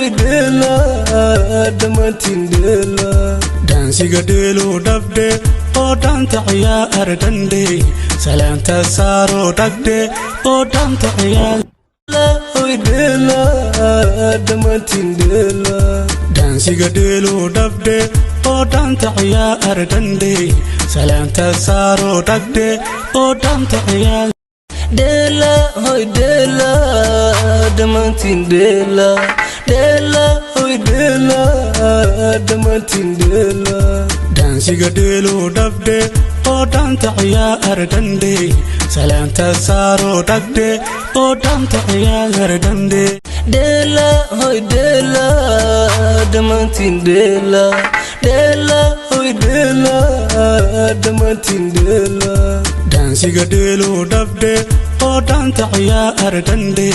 Hoy dheela, dhammaantiin dheela. Dhaansiga dheeluu dhabde oo dhaanta ciyaar dhandhe, salaanta saaroo dhagdhe oo dhaanta ciyaar. Hoy dheela, dhammaantiin dheela. Dhaansiga dheeluu dhabde oo dhaanta ciyaar dhandhe, salaanta saaroo dhagdhe oo dhaanta ciyaar. Dheela, hoy dheela, dhammaantiin dheela. Dheela, hoy dheela, dhammaantiin dheela. Dhaansiga dheeluu dhabde oo dhaanta ciyaar dhandhe, salaanta saaroo dhagdhe oo dhaanta ciyaar dhandhe. Dheela, hoy dheela, dhammaantiin dheela. Dheela, hoy dheela, dhammaantiin dheela. Dhaansiga dheeluu dhabde oo dhaanta ciyaar dhandhe,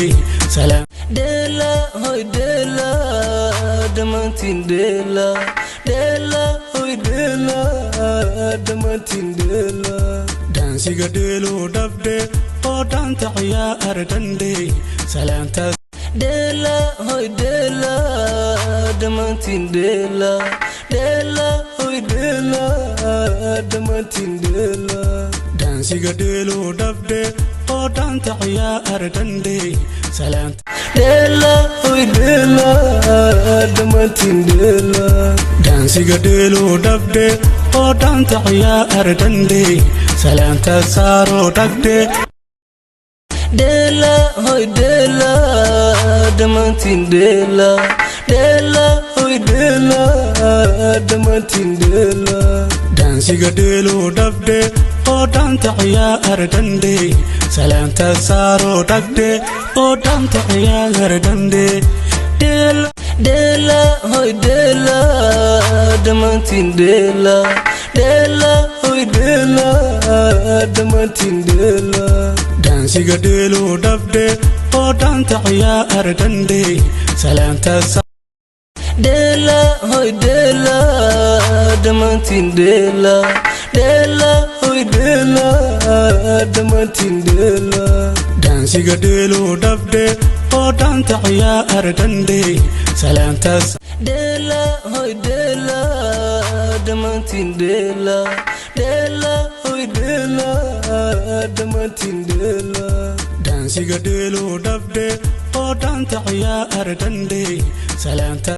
salaam. Dheela, hoy dheela, dhammaantiin dheela. Dheela, hoy dheela, dhammaantiin dheela. Dhaansiga dheeluu dhabde oo dhaanta ciyaar dhandhe, salaanta. Dheela, hoy dheela, dhammaantiin dheela. Dheela, hoy dheela, dhammaantiin dheela. Dhaansiga dheeluu dhabde oo dhaanta ciyaar dhandhe, salaanta. Dheela, hoy dheela, dhammaantiin dheela. Dhaansiga dheeluu dhabde oo dhaanta ciyaar dhandhe, salaanta saaroo dhagdhe. Dheela, hoy dheela, dhammaantiin dheela. Dheela, hoy dheela, dhammaantiin dheela. Dhaansiga dheeluu dhabde oo dhaanta ciyaar dhandhe, salaanta saaroo dhagdhe oo dhaanta ciyaar dhandhe, dheela. Dheela, hoy dheela, dhammaantiin dheela. Dheela, hoy dheela, dhammaantiin dheela. Dhaansiga dheeluu dhabde oo dhaanta ciyaar dhandhe, salaanta. Dheela, hoy dheela, dhammaantiin dheela. Dheela, hoy dheela, dhammaantiin dheela. Dhaansiga dheeluu dhabde oo dhaanta ciyaar dhandhe, salaanta. Dheela, hoy dheela, dhammaantiin dheela. Dheela, hoy dheela, dhammaantiin dheela. Dhaansiga dheeluu dhabde oo dhaanta ciyaar dhandhe, salaanta.